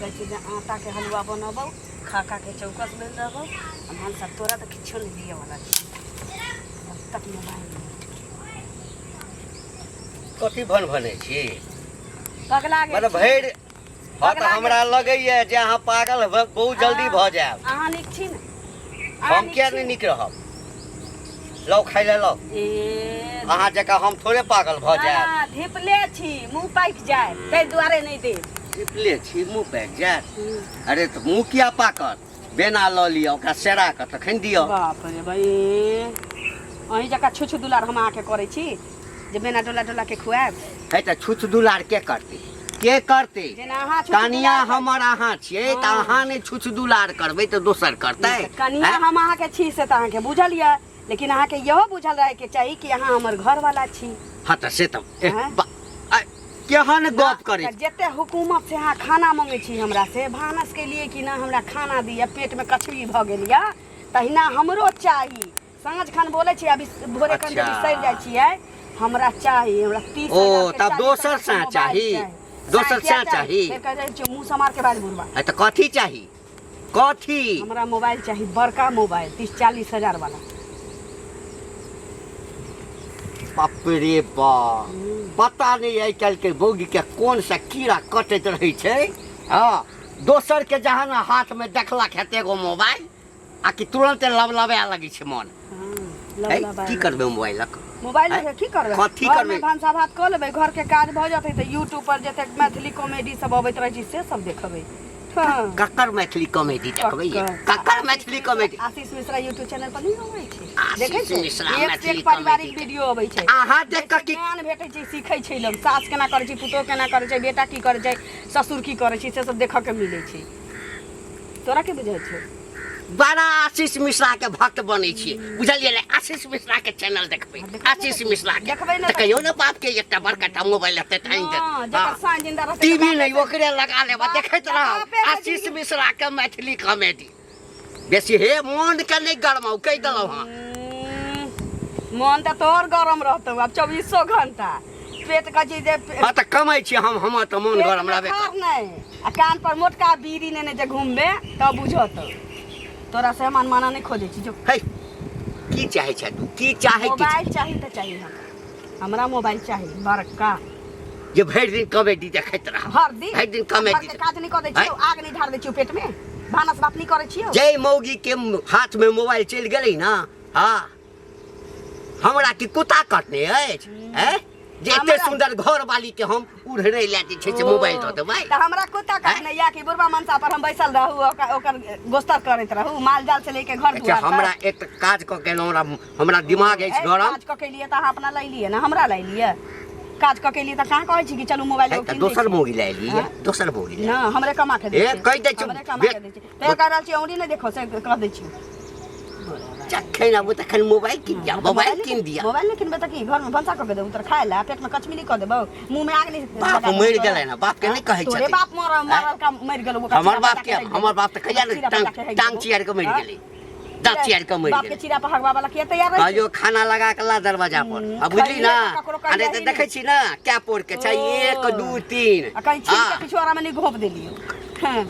कहै छै जे आटाके हलुआ बनबौ, खा खा के चौकस भेल रहबौ। आ भनसा तोरा तऽ किछो नहि दिअवला छै। तब तक मोबाइल नहि। कथी भन भनै छी? पगला गेल मतलब छी। भरि हँ तऽ पगला हमरा लगैया जे अहाँ पागल बहुत जल्दी भऽ जायब। अहाँ नीक छी ने? अहाँ हम नीक किया छी नहि ने? नीक रहब? लौ खाइ लए लौ। ए अहाँ जकाँ हम थोड़े पागल भऽ जायब। ना, धिपले छी, मुँह पाकि जाय, ताहि दुआरे नहि देब। धिपले छी, मुँह पाकि जायत? अरे तऽ मुँह किया पाकत? बेना लऽ लिअ, ओकरा सेरा कऽ तखन दिअ। बाप रे भाई, अहीं जकाँ छुछु दुलार हम अहाँके करै छी जे बेना डोला डोला के खुआएब? है तऽ छुछ दुलार के करतै? के करतै? जेना अहाँ छुछ कनिया दुलार करै। हमर अहाँ छियै तऽ अहाँ नहि छुछ दुलार करबै तऽ दोसर करतै? तऽ कनिया हैं? हम अहाँके छी से तऽ अहाँके बुझल यऽ, लेकिन अहाँके इहो बुझल रहैके चाही कि अहाँ हमर घरवाला छी। हँ तऽ से तऽ हैं? केहन गप करै तऽ जते हुकूमत से अहाँ खाना मंगै छी हमरा से, भानस के लिए कि ना हमरा खाना दिअ, पेट में कचरी भऽ गेल यऽ, तहिना हमरो चाही। साँझ खन बोलै छी, अभी भोरे खन जब सरि जाइ छियै, हमरा चाही, हमरा 30 ओ, हजार के तब 40 दोसर हजार के साँझ मोबाइल चाही? दोसर साँझ किया साँझ चाही? फेर कहि जाइ छियै, मुँह समार के बाज बुढ़बा। है तऽ कथी चाही? कथी? हमरा मोबाइल चाही, बड़का मोबाइल, 30-40 हजार वाला। बाप रे बाप, पता नहीं आइ काल्हि के बौगी के कोन सा कीड़ा कटैत रहै छै। हँ, दोसर के जहाँ ने हाथ में देखलक हेतै एगो मोबाइल आ कि तुरंत लबलबाए लगै छै मन। है, की करबै मोबाइलक? मोबाइल हैं? के की करबै? कथी घरमे करबै? भनसा भात कऽ लेबै, घर के काज भऽ जेतै तऽ यूट्यूब पर जते मैथिली कॉमेडी सब अबैत रहै छै से सब देखबै। हँ। ककर मैथिली कॉमेडी देखबै ये? ककर? ककर Maithili comedy? Ashish Mishra YouTube channel पर नहि अबै छै? आशीष देखै छै? मिश्रा एक से मैथिली एक पारिवारिक कॉमेडी। वीडियो अबै छै। अहाँ देख कऽ की ज्ञान भेटै छै, सीखै छै लोग, सास केना करै छै, पुतोह केना करै छै, बेटा की करै छै, ससुर की करै छै, से सब देखऽ के मिलै छै। तोरा की बुझाइ छौ? बड़ा आशीष मिश्रा के भक्त बनै छियै, बुझलियै ने? आशीष मिश्रा के चैनल देखबै, आशीष मिश्रा के देखबै ने तऽ कहियौ ने बाप के एकटा बड़का टा मोबाइल हेतै तऽ आनि देत। हँ, जकर साँझ जिंदा रहतै तऽ टीवी बापे नहि से- ओकरे लगा लेब आ बाप- देखैत रहब बापे से आशीष जिंदगी- मिश्रा के मैथिली कॉमेडी। बेसी हे मोन के नहि गरमाउ, कहि देलहुँ हँ। मन तऽ तोहर गरम रहतौ आब चौबीसो घंटा। पेट के जे जे हँ तऽ कमाइ छी हम, हमर तऽ मोन पेट गरम में रहबे खार करत। नहि आ कान पर मोटका बीड़ी नेने जे घूमबे तब बुझत। तोरा से हम अनमाना नहि खोजै छी जो। हे, की चाहै छै तू? की चाहै की? मोबाइल चाही तऽ चाही हमरा, हमरा मोबाइल चाही बड़का जे भरि दिन कॉमेडी देखैत रह। भरि दिन? भरि दिन कॉमेडी। घर के काज नहि कऽ दै छियौ, आग नहि ढार दै छियौ पेट में, भानस भात नहि करै छियौ। जै मौगी के हाथ में मोबाइल चलि गेलै ना, हाँ हमरा की कुत्ता कटने अछि? हैं? जे एते सुंदर घर वाली के हम उड़ने लए जे छै से मोबाइल दऽ देबै। तऽ हमरा कुत्ता काटने या कि बुढ़बा मनसा पर हम बैसल रहू, ओकर गोस्तर करैत रहू, माल जाल से लेके घर अच्छा, दुआर तक। हमरा एक तऽ काज कऽ के एलहुँ, हमरा दिमाग अछि गरम। काज कऽ के एलियै तऽ अहाँ अपना लए लियै ने, हमरा लए लियै। काज कऽ के एलियै तऽ कहाँ कहै छी कि चलू मोबाइल है, एगो तऽ कीन दै दोसर छी। मोगी लए एलियै, हाँ? दोसर मोगी लए ना, हमरे कमा के दै ए, छियै। कहि दै छियौ, हमरे कमा के दै छियै। तैं कहि रहल छियै, औंरी नहि देखो से कह दै छियौ। जखन आबू तखन मोबाइल कीन दिया, हाँ, तऽ मोबाइल नहि कीन दिया। मोबाइल नहि किनबै तऽ की घरमे भनसा कऽ के देबौ तोरा खाय लए? पेटमे कचमिली कऽ देबौ, मुँहमे आग नहि बाप लगा देबौ मरि तोरा? गेलै ने, बाप के नहि कहै तोरे छथिन। बाप मरल, आँय? मरल का मरि गेलौ ओकरा हमर चीरा बाप पटा के, के राखि हमर देबौ। बाप तऽ कहिया ने चीरा टांग पटा के राखि टांग देबौ। चियार के मरि हाँ? गेलै, दाँत चियार के मरि बाप के गेलै। चीरा पर हगवा वाला किया तैयार रहै छै? कहियो खाना लगा के ला दरवाजा पर। आ बुझली खइहे ना? तऽ ककरो आ नहि तऽ कहियही देखै नहि। छी ना कै पोर के छै? ओ। 1 2 3। आ कहीं छीन के हाँ। पिछुआरा में नहीं घोप देलियो। हाँ।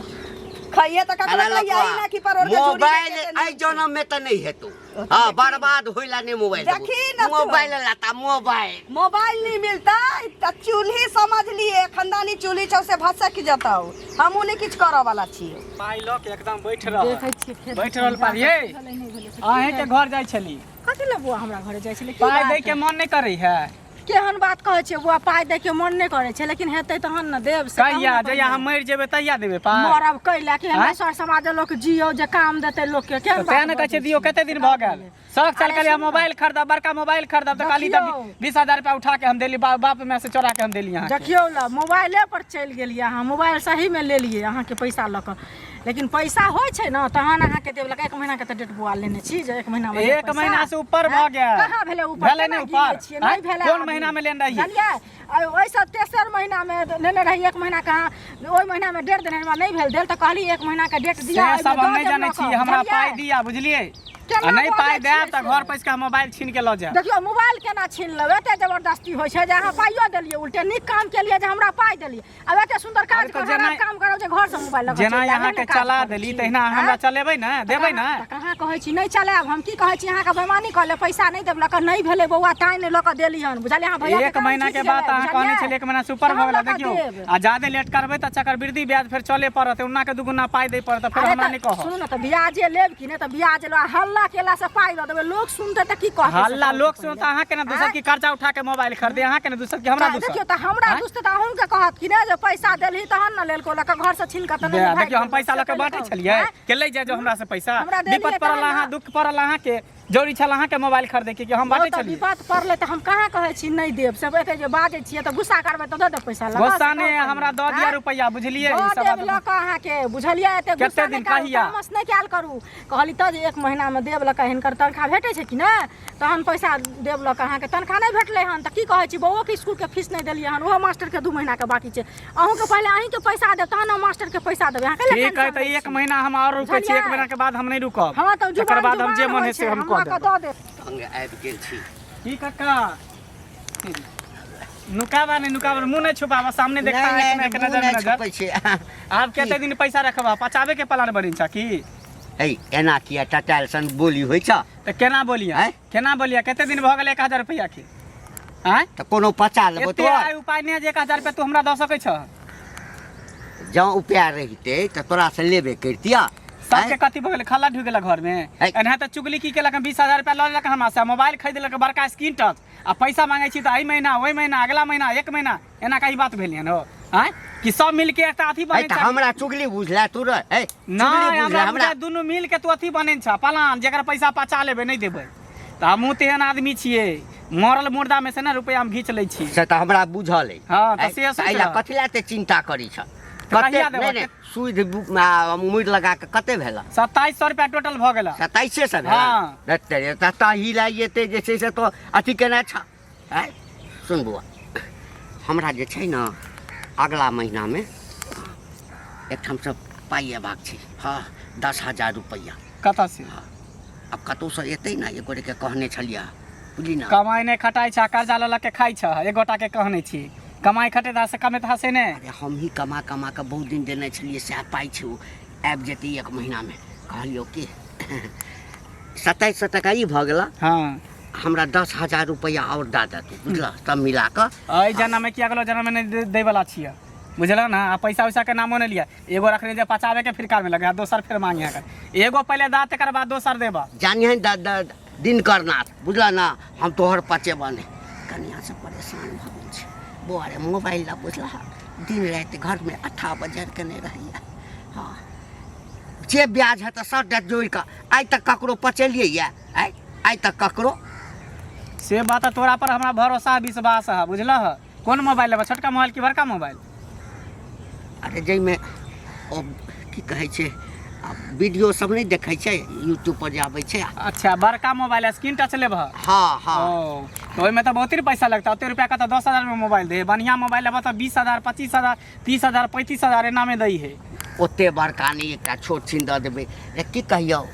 खइहे तऽ ककरो खाना कहियही लऽ ना कि परोड़ के झोरी मोबाइल देके तऽ एहि जनम में तऽ नहीं हेतौ। ओ तऽ हाँ, देखी। बर्बाद होइला नहीं मोबाइल देबौ। देखी ना तू। मोबाइल लाता मोबाइल। मोबाइल नहीं मिलता तऽ चूल्ही समझ लिए, खानदानी चूल्ही छौ से भसक जतौ। हमहूँ नहीं किछु करऽ वाला छियै। पाइ लऽ के एकदम बैठ रहल। देखै छियै खेत बैठ रहल पारियै। भेलै, नहि भेलै, से की अहें के भेल? घर जाइ छली। कथी लए बौआ हमरा घरे जाइ छली? की पाइ बात? दै के मन नहि करै है। केहन बात कहै छियै बौआ, पाइ दै के मन नहि करै छै, लेकिन हेतै तहन ने देब से कहू कहिया? ने जहिया पहिने। हम मरि जेबै तहिया देबै पाइ? मरब कैला कि हमरा आँय? सर समाज लोक जियौ जे काम देतै लोकके। केहन तऽ बात तें ने कहै छियै बजै दियौ। छियै? कते दिन भऽ गेल? शौक चल अरे कहलियै हम सुन ने। मोबाइल खरीदब, बड़का मोबाइल खरीदब, तऽ कहली तऽ देखियौ। 20,000 रुपया उठा के हम देली, बाप माय से चोरा के हम देली अहाँके। देखियौ ल मोबाइले पर चलि गेलियै अहाँ, मोबाइल सहीमे लेलियै अहाँके पैसा लऽ कऽ, लेकिन पैसा होइ छै ने तहन अहाँके देब लगा। 1 महीनाके तऽ डेट बौआ लेने छी जे 1 महीनामे देब 1 पैसा। महीना से ऊपर भऽ आँय? गेल। कहाँ भेलै ऊपर? भेलै केना नहि गिनै ऊपर? छियै? नहि आँय? भेलै कोन अभी। महीनामे लेने रहियै? बुझलियै? आ ओहिसँ तेसर महीनामे लेने रहियै 1 महीना कहाँ, ओहि महीनामे डेट देने हमरा नहि भेल देल, तऽ कहली 1 महीनाके डेट दिअ, से ओहिमे सब हम दऽ नहि देब जानै लऽ छी, कऽ। हमरा बुझलियै? पाइ दिअ, बुझलियै? आ केना नहि पाइ बजै देब छियै तऽ से? घर पैस के मोबाइल छीन के लऽ जायब। देखियौ मोबाइल केना छीन लेबै, एते जबरदस्ती होइ छै जे अहाँ पाइयो देलियै, उल्टे नीक काम केलियै जे हमरा पाइ देलियै। आब एते सुन्दर काज अरे तऽ कऽ जेना खराब काम करब जे घरसँ मोबाइल लऽ कऽ जेना चलि जायब, अहाँके एहन काज चला करै देली छी। तहिना अहाँ हमरा आँय? चलेबै ने, देबै ने? तऽ कहाँ कहै छी नहि चलायब हम? की कहै छी अहाँके बेमानी कऽ ले पैसा नहि देब लऽ कऽ नहि भेलै बौआ ताहि नहि लऽ कऽ देली हन, बुझलियै? अहाँ भैयाके एक काम महीना छुटि के बाद गेलै, अहाँ कहने बुझलियै? छलियै एक महीना से ऊपर तहन भऽ गेल। लऽ कऽ देखियौ देब। आ जादे लेट करबै तऽ चक्रवृद्धि ब्याज फेर चले पड़त, उन्ना के दुगुना पाइ दै पड़त फेर। अरे हमरा तऽ नहि कहब। सुनू ने, तऽ ब्याजे लेब कि नहि? तऽ ब्याज लेब आ हल्ला केलासँ पाइ दऽ देबै, लोक सुनतै तऽ की कहतै से हल्ला कहू लोक तऽ सुनत पहिले। अहाँके ने दोसर आँय? की कर्जा उठा के मोबाइल खरीदे अहाँके ने दोसर की हमरा तऽ दोसर? देखियौ तऽ हमरा आँय? दुसतै तऽ अहूँके कहत कि नहि जे पैसा देलही तहन ने लेलको, लऽ कऽ घरसँ छीन कऽ तऽ नहि भागि देखियौ हम गेलौ, पैसा से लऽ के पहिले बाँटै कहू। छलियै आँय? के लै जाय जो हमरा से पैसा। हमरा देलियै विपद पड़ल तहन ने। अहाँ, दुःख पड़ल अहाँके, जरूरी छल अहाँके मोबाइल खरीदे के कि हम बाँटै यौ तऽ छलियै? विपद पड़लै तऽ हम कहाँ कहै छी नहि देब, से एते जे बाजै छियै तऽ गुस्सा करबै तऽ दऽ देब पैसा लऽ कऽ, गुस्सा से नहि कहू हमरा पहिले। दऽ दिअ आँय? रुपैआ, बुझलियै? ई दऽ सब देब बात लऽ कऽ अहाँके, बुझलियै? एते कते गुस्सा दिन नहि करू, कहिया? तामस नहि कयल करू। कहली तऽ जे एक महीनामे देब लऽ कऽ, हिनकर तनख्वाह भेटै छै कि नहि तहन पैसा देब लऽ कऽ। अहाँके तनख्वाह नहि भेटलै हन तऽ की कहै छी, बौओके इसकुलके फीस नहि देलियै हन, ओहो मास्टरके 2 महीनाके बाँकी छै। अहूँके पहिले अहीँके पैसा देब तहन हम मास्टरके पैसा देबै। अहाँ कैला ठीक है टेंशन तऽ लै एक छी? महीना हम आओर रुकै छी, एक बुझलियै? महीना के बाद हम नहि रुकब। हँ तऽ तकर जुबान बाद हम जे जुबान मन होइ है से छै, हम हम कऽ लऽ कऽ देब। दऽ देब। तंग आबि गेल छी। की कक्का, नुकाबा नहि, नुकाबा, मुँह नहि छुपाबा, सामने देखा। नहि, एक नहि, एक मुँह नजर नहि नजर छुपै छै। आब कते दिन पैसा रखबा? पचाबे के प्लान बनै छ की? है, एना किया टटायल सन बोली होइ छ? तऽ केना बोलिया? आँय? केना बोलिया? कते दिन भऽ गेलै 1000 रुपैआ के? आँय? तऽ कोनो पचा लेबो एते तोहर आइ उपाय नहि है जे 1000 रुपैआ तू हमरा दऽ सकै छह? जँ उपाय रहितै तऽ तोरा से लेबे करितिया। सबके कथी भऽ गेलै? खल्ला ढुकि गेलक घरमे। है। एना तऽ चुगली की केलक? 20,000 रुपैआ लऽ लेलक हमरा से, मोबाइल खरीद लेलक बड़का स्क्रीन टच, आ पैसा मांगै छी तऽ एहि महीना, ओहि महीना, अगला महीना, एक महीना, एना कहीं बात भेलै हन हो? आँय, कि सब मिलके एकटा अथी है बनै तऽ छै? हमरा चुगली बुझला तू रे? है, चुगली नहि बुझला हमरा हमरा? बुझाय दुनू मिल के तू अथी बनेने छ प्लान, जेकर पैसा पचा लेबै नहि देबै। तऽ हमहूँ तेहन आदमी छियै, मरल मुर्दा में से ने रुपैआ हम घीच लै छी। से तऽ हमरा बुझल अइ। हँ, तऽ है, से तऽ सोच एहि लए रह। कथी लए एते चिन्ता करै छ? तऽ कते कहिया देबह? नहि नहि, सूद मुड़ि लगा कऽ कते भेल? 2700 रुपैआ टोटल भऽ गेल। 2700 भेल? हँ। धत्तेरी, तऽ ताहि लए एते जे छै से तो अथी केने छ। आँय, सुन बौआ, हमरा जे छै ने अगला महीनामे एकठामसँ पाइ अयबाक छै। हँ, 10,000 रुपैआ। कतऽ से? आब कतहुसँ एतै ने, एक गोटेके कहने छलियै, बुझली ने। कमाइ नहि खटाइ छ, कर्जा लऽ लऽ के खाइ छ। एक गोटा के कहने छी, कमाइ खटेता से कमेता से नहि। अरे हमही कमा कमा कऽ बहुत दिन देने छलियै, सएह पाइ छै, ओ आबि जेतै एक महीनामे। कहलियौ कि 2700 टका ई भऽ गेल। हँ। हमरा 10,000 रुपैआ आओर दऽ देतै, बुझलह, सब मिला कऽ। एहि जन्ममे किया गेलो जन्ममे नहि दैवला छियै, बुझलह ने? आ पैसा वैसा के नामो नहि लिअ। एगो रखने जे पचाबे के फिरकार में लगे, दोसर फेर मांगे कर। एगो पहले दा, तकर बाद दोसर देबा। जानिहे दिनकरनाथ, बुझलह ने, हम तोहर पचेबह नहि। कनियाँसँ परेशान भऽ गेल छै बौआ रे, मोबाइल लए बुझलह दिन राति घरमे अट्ठा बजर केने रहैए। हँ, जे ब्याज हेतै सभटा जोड़ि कऽ। आइ तक ककरो पचेलियै यए? आइ आइ तक ककरो? से बात तोरा पर हमरा भरोसा विश्वास है, बुझलह? कोन मोबाइल लेबह, छोटका मोबाइल कि बड़का मोबाइल? अरे जाहिमे ओ की कहै छै, आ वीडियो सब नहि देखै छै यूट्यूब पर जे आबै छै। अच्छा, बड़का मोबाइल स्क्रीन टच लेबह? हँ हँ। ओ तऽ ओहिमे तऽ बहुते पैसा लगतै। ओते रुपया के तऽ 10,000 मे मोबाइल दे। बढ़िआँ मोबाइल लेबह तऽ 20,000, 25,000, 30,000, 35,000 एनामे दै है। ओते बड़का नहि, एकटा छोट छिन दऽ देबै। रे की कहियौ,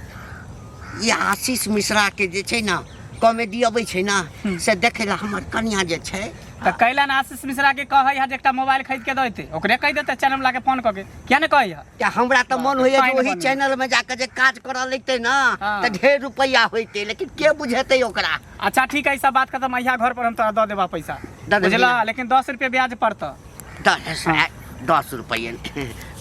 ई आशीष मिश्राके जे छै ने कॉमेडी अबै छै ने, से देखै लए हमर कनिया जे छै। तऽ कैला ने आशीष मिश्रा के कहै है जे एकटा मोबाइल खरीद के दैते? ओकरे कहि देतै चैनल वाला के फोन कऽ के, किया ने कहै है? तऽ हमरा तऽ मन होइए जे पानि ओही बनै। चैनलमे जाकऽ जे काज करऽ लगतै ने हँ। तऽ ढेर रुपैआ होइतै, लेकिन के बुझेतै ओकरा? अच्छा ठीक है, ई सब बात खत्म। अहिया घर पर हम तोरा दऽ देबा पैसा। दऽ देबही बुझला ने? लेकिन 10 रुपये ब्याज पड़तऽ। 10, 10 रुपैआ,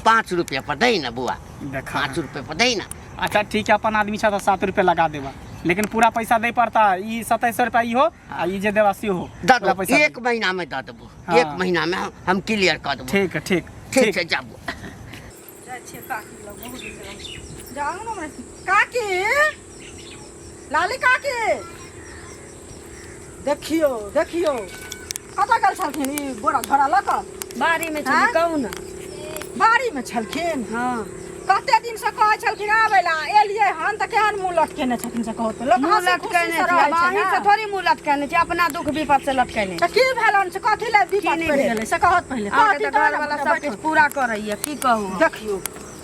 5 रुपैआ पर दै ने बौआ। देखा। 5 रुपैआ पर दै ने। अच्छा ठीक है, अपन आदमी छ तऽ 7 रुपये लगा देबा, लेकिन पूरा पैसा दै पड़ता। ई 2700 रुपया इहो आ ई जे देबा सेहो दऽ पूरा देबो। पैसा। एक महीनामे दऽ देबो। हँ। एक महीनामे हम क्लियर कऽ देबो। ठीक है, ठीक। ठीक छै, जाबू। जाइ छियै काकी लग, बहुत दिन भेल। जाउ ने हमरा काकी, लाली काकी। देखियौ देखियौ, कतऽ गेल छलखिन ई बोरा झोरा लऽ कऽ? बाड़ी में छली। आँय? कहू ने। बाड़ी में छलखिन? हाँ। कते दिन से कहै छलखिन आबै ला, एलियै हन तऽ केहन मुँह लटकेने छथिन से कहू तऽ। लोक मुँह हँसी लटकेने खुशी से छी। रहै आब छै अहीं ने। से थोड़ी मुँह लटकेने छी, अपना दुख विपद से लटकेने तऽ की भेलन से, कथी लए की विपद नहि पड़ि भेल? गेलै से कहत पहिले। अहाँके कहती तऽ तहन घरवाला ने सब बैठू। किछु पूरा करैया, की कहू हम? देखियौ,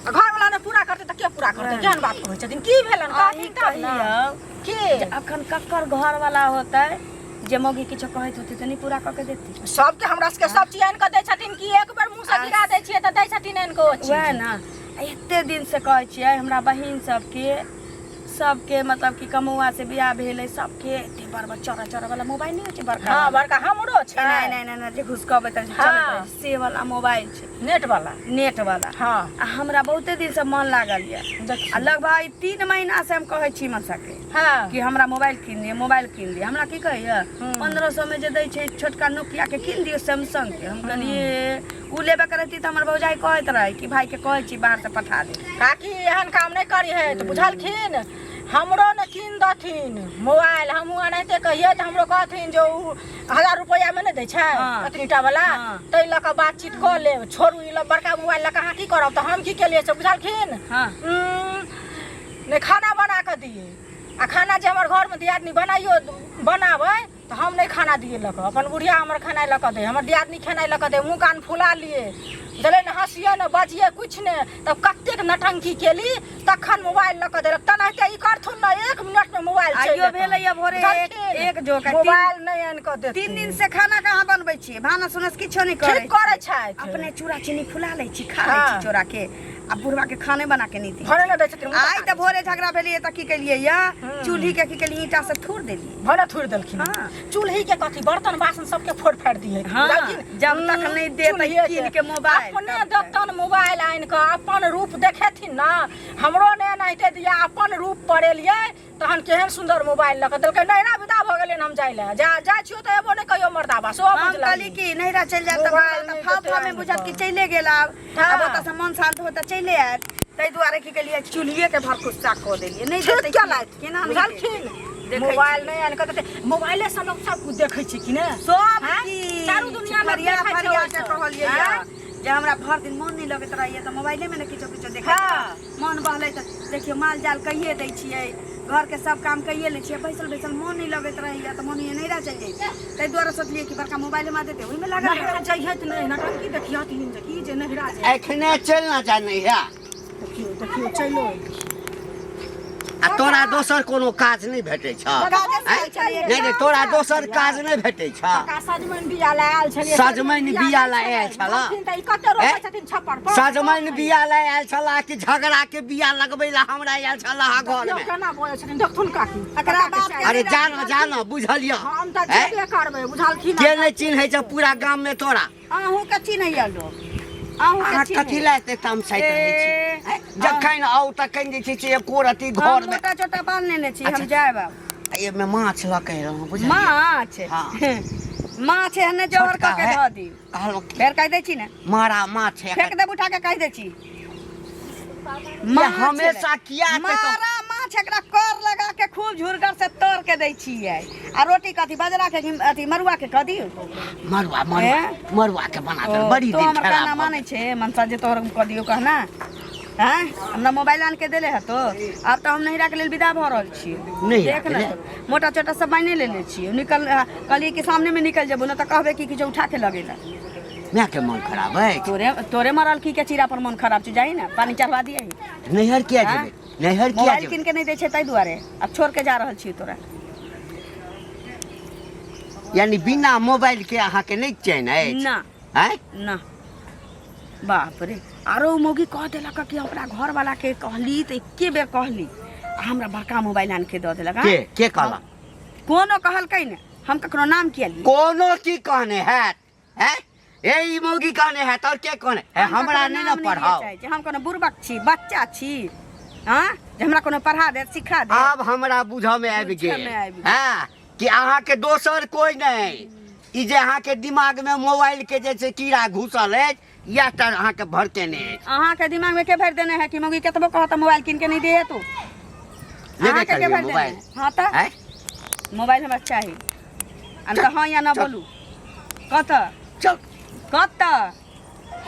घरवला ने पूरा करतै तऽ के पूरा करतै? केहन बात कहै छथिन? की भेलन अहीं कहथिन तब ने। कहियौ की जे अखन ककर घर वाला होतै जे मौगी किछो कहैत होतै तऽ नहि पूरा कऽ के देतै? सबके हमरा सबके सब चीज आनि कऽ दै छथिन कि एक बेर मुँह से गिरा दै छियै तऽ दै छथिन आनि कऽ ओ चीज। वएह ने, एते दिन से कहै छियै हमरा बहिन सबके, सबके मतलब कि कमौआ से बियाह भेलै, सबके एते बड़ बड़ चौड़ा चौड़ा वाला मोबाइल नहि होइ छै बड़का? हँ, बड़का हमरो छै। एना एना एना एना जे घुसकबै तऽ चलैत रहै छै, से वाला मोबाइल छै। नेट वाला। नेट वाला। हँ। आ हमरा बहुते दिन से मन लागल यऽ आ लगभग 3 महीना से हम कहै छी मनसा के कि हमरा मोबाइल कीन दिअ, मोबाइल कीन दिअ। हमरा की कहैया, 1500 में जे दै छै छोटका नोकिया के कीन दियौ सैमसंग के। हम कहलियै उ लेबे के रहती तऽ हमर भौजाई कहैत रहै कि भाई के कहै छी बाहर से पठा दे। काकी एहन काम नहि करी है तऽ बुझलखिन, हमरो ने कीन दथिन मोबाइल। हमहूँ एनाहिते कहियै तऽ हमरो कहथिन जे उ 1000 रुपैआमे नहि दै छै एतनीटा वाला, ताहि लऽ कऽ बातचीत कऽ लेब, छोड़ू ई बड़का मोबाइल लऽ कऽ अहाँ की करब? तऽ हम की केलियै से बुझलखिन? नहि खाना बना कऽ दियै, आ खाना जे हमर घरमे दियादनी बनाइयो बनाबै तऽ हम नहि खाना दियै लऽ कऽ, अपन बुढ़िया हमर खेनाइ लऽ कऽ दै, हमर दियादनी खेनाइ लऽ कऽ दै। मुँह कान फुला लिए देलै, ने हँसियै ने बजियै किछु नहि। तब कतेक नटंकी केली तखन मोबाइल लऽ कऽ देलक। तेनाहिते ई करथुन ने, 1 मिनटमे मोबाइल चलि आइयो जेतनि। भेलैया भोरे बुझलखिन? एक जोका मोबाइल नहि आनि कऽ देथिन। 3 दिन से खाना कहाँ बनबै छियै, भानस उनस किछो नहि करै। ठीक करै छथि। अपने चूड़ा चीनी फुला लै छी, खा लै छी चोरा के, आ बुढ़वा के खाने बना के नहि दै। भने नहि दै छथिन। आइ तऽ भोरे झगड़ा भेलियै तऽ की केलियै या चूल्ही के की केलियै, ईंटा से थूर देलियै। भने थोड़ि देलखिन। चूल्ही के कथी, बर्तन बासन सबके फोड़ फाड़ि दिए। हाँ, जब तक नहि देत कीन के मोबाइल, अपने तब तक। देतन मोबाइल आनि कऽ अपन रूप देखेथिन ने। हमरो ने एनाहिते दिया अपन रूप पड़ेलियै तहन केहन सुंदर मोबाइल लऽ कऽ देलकै। नैहरा विदा भऽ गेलियनि हम जाइ लए, जा जाइ छियौ तऽ एबो नहि कहियो मर्दाबा सेहो। हम बुझलही? कहली कि नैहरा चलि जायब तऽ मोबाइल तऽ नहि फाव देतै फाव में आनि बुझत कऽ। कि चलि गेल आब। आब ओतऽ से मन शान्त हो तऽ चलि आयत। ताहि दुआरे की केलियै, चूल्हिए के भरखुस्सा कऽ देलियै। नहि ठीक देतै केलथि। केना नहि बुझलखिन? देतै? देखै मोबाइल छियै। नहि आनि कऽ देतै, मोबाइले से लोक सब कुछ देखै छै कि ने? सब आँय? किछु चारू दुनिया लोक फरिया देखै छै फरिया के ओहिसँ। कहलियै आँय? जे हमरा भरि दिन मन नहि लगैत रहैया तऽ मोबाइले मे ने किछो किछो देखैत रहै। मन बहलै तऽ देखियौ माल जाल कहिए दै छियै, घरके सब काम कहिए लै छियै, बैसल बैसल मन नहि लगैत रहैया तऽ मन होइया नैहरा चलि जइयै। ताहि दुआरे सोचलियै कि बड़का मोबाइल हमरा देतै, ओहिमे लागल नैहरा रहबै। जइहे तऽ नहि नटंकी देखियथिन जे की जे नैहरा जाइ। एखने चलि ना जा नैहरा। देखियौ देखियौ चलि एलखिन। आ तोरा दोसर कोनो काज नहि भेटै छ? काजे से आँय? आयल छलियै। नहि नहि, तोरा दोसर काज नहि भेटै छ? काका सजमनि बिया लए आयल छलियै। सजमनि बिया लए आयल छलऽ? बुझलखिन तऽ ई कते रोपै ऐं? छथिन छप्पर पर। सजमनि बिया लए आयल छला कि झगड़ा के बिया लगबै लए हमरा आयल छला घर देखियौ मे? केना बजै छथिन, देखथुन काकी। एकरा काका के बाप चाय। अरे जानो जानो, बुझलियौ? हम तऽ ऐं? जेबे करबै, बुझलखिन? के नहि चिन्है छै पूरा गाम मे तोरा? अहूँके चिन्हैया लोक, अहूँके अहाँ कथी चिन्हैया। लए एते तमसाइत रहै छी? ए, ऐं? जखन आउ तखन जे छै से एको रत्ती हम घर मे मोटा चोटा बान्ह लेने छी, हम अच्छा। जायब आब। एहिमे माछ लऽ के एलहुँ, बुझलियै? माछ? हाँ। माछ एहने जहर छोटका कऽ के है। धऽ दी। कहलहुँ कि फेर कहि दै छी ने, मारा माछ है। फेंक देब उठा के, कहि दै छी। ये माछ हमेशा किया एते मारा माछ, एकरा कर लगा के खूब झुरगर से तर के दै छियै। आ रोटी कथी, बाजरा के कि अथी मरुआ के कऽ दियौ? मरुआ मरुआ। ए? मरुआ के बना दे, बड़ी तो दिन हमर खराब कहना भऽ मानै छै मनसा जे तोहर कऽ दियौ कहना? आँय, हमरा मोबाइल आन के देले हतो। आब तऽ हम नैहरा के लेल विदा भऽ रहल छियै। नैहरा देख के ने लेल? तो, मोटा चोटा सब बान्हि लेने छियै। निकल कहलियै कि सामने में निकल जेबो ने तऽ कहबे कि किछो उठा के लगेला। गेल। माय के मन खराब अछि? तोरे तोरे मरल की के चीरा पर मन खराब छै। जाही ने पानी चढ़वा दिए। नैहर किया आँय? जेबै? नैहर किया मोबाइल जेबै? कीन के नहि दै छै ताहि दुआरे आब छोड़ के जा रहल छी तोरा। यानी बिना मोबाइल के अहाँके नहि चैन अछि? ना। आँय? ना, बाप रे, आरो उ मौगी कह देलक कि अपना घरवाला के कहली तऽ एके बेर कहली आ हमरा बड़का मोबाइल आन के दऽ देलक। के के कहलक? कोनो कहलकै ने, हम ककरो नाम किया ली? कोनो की कहने हैत? हैं, ए ई मौगी कहने हैत और के कहने है? हम हमरा ककरो नहि ने नाम लिअ पढ़ाओ। चाहै छी। हम कोनो बुड़बक छी, बच्चा छी? हाँ, जे हमरा कोनो पढ़ा देत, सिखा देत? आब हमरा बुझऽ मे आबि बुझऽ गेल मे आबि गेल। हँ कि अहाँके दोसर कोइ नहि, ई जे अहाँके दिमाग मे मोबाइल के जे छै कीड़ा घुसल अछि, इएह टा अहाँके भरकेने अछि। अहाँके दिमाग में के भरि देने है कि मौगी केतबो कहत मोबाइल कीन के नहीं दिए तू? लेबे अहाँके के करबै भरि देने मोबाइल? है? हाँ तऽ आँय? मोबाइल हमरा चाही। आ तऽ हाँ या ना चल। बोलू, कतऽ? चल। कतऽ?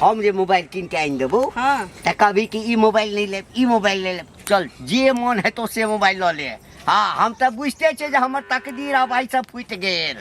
हम जे मोबाइल कीन के आनि देबौ तऽ कहबी कि ई मोबाइल नहि लेब, ई मोबाइल नहि लेब। चल, जे मन हेतौ से मोबाइल लऽ ले। हँ, हम तऽ बुझिते छियै जे हमर तकदीर आब एहिसँ फूटि गेल।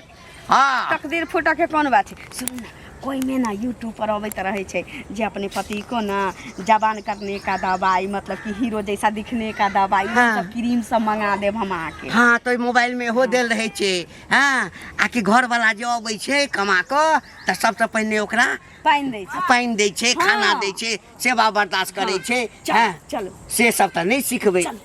हँ, तकदीर फूटऽ के कोन बात छै? सुनू ने, ओहिमे ने यूट्यूब पर अबैत रहै छै जे अपने पति को ना जवान करने का दवाई, मतलब कि हीरो जैसा दिखने का दवाई। सब क्रीम सब मंगा देब हम अहाँके। हँ, तऽ ओहि मोबाइलमे इहो देल रहै छै। हँ, आ कि घरवला जे अबै छै कमा कऽ, तऽ सबसँ पहिने ओकरा पानि दै छै, पानि दै छै, खाना दै छै, सेवा बर्दाश्त करै छै। चल। हँ। चलू। से सब तऽ नहि सिखबै। चल।